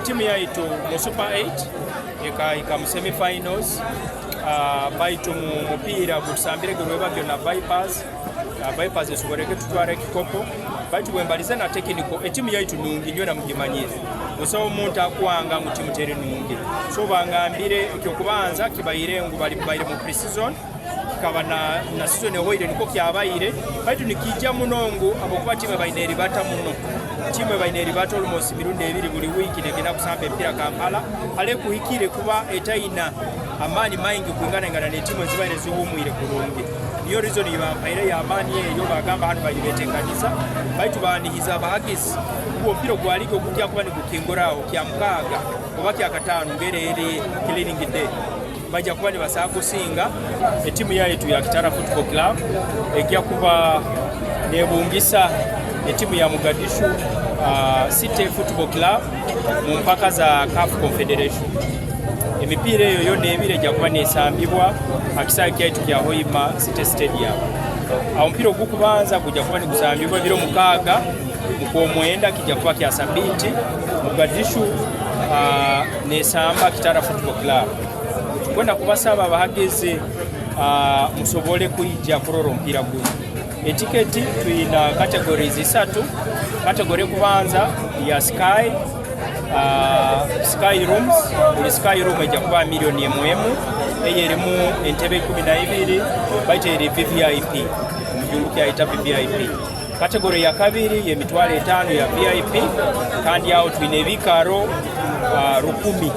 Tiimu yaitu mu Super Eight ekahika mu semi finals baitu omu mupiira ogutusambire gw'orwebagyo na Vipers, Vipers esoboire kutwara ekikopo baitu bwembalize na tekiniko etiimu yaitu nungi nywena mugimanyire busaho omuntu akwanga ngu tiimu teri nungi so bangambire ekyokubanza kibaire ngu baire mu pre-season kikaba na season ehoire nikwo kyabaire baitu nikiija muno ngu habwokuba tiimu ebaire neribata muno tiimu ebaire neribata almost emirundi ebiri buri wiiki negenda kusamba emipiira Kampala hare ekuhikire kuba etaina amaani maingi kwinganaingana n'etiimu ezibaire zihumwire kurungi. Niyo reason ei bampaire ey'amaani eyo bagamba hanu baire betekaniza baitu banihiza abahagizi ngu omupiira ogwa liigi ogukya kuba nigukingura aho kyamukaaga oba kyakataano ngeri eri cleaning day baija kuba nibasobola kusinga. Etiimu yaitu ya Kitara Football Club egya kuba nebungisa etiimu ya Mogadishu City Football Club mu mpaka za CAF Confederation. Emipiira eyo yoona ebiri egya kuba nesambibwa aha kisaawe kyaitu kya Hoima City Stadium. Omupiira ogukubanza gugya kuba nigusambibwa ebiro 6 Okwomwenda kija kuba kya sabiiti, Mogadishu nesamba Kitara Football Club. Tukwenda kubasaba abahagizi musobole kwija kurora omupiira gunu. Etiketi twina categories isatu, category ekubanza ya Sky, Sky Rooms, buri Sky Room eija kuba milioni emwe emwe, eyo erimu entebe 12 baitu eri VVIP, omujungu kyayeta VVIP. Category yakabiri y'emitwaro 50 ya VIP kandi aho twine ebikaro 1,000.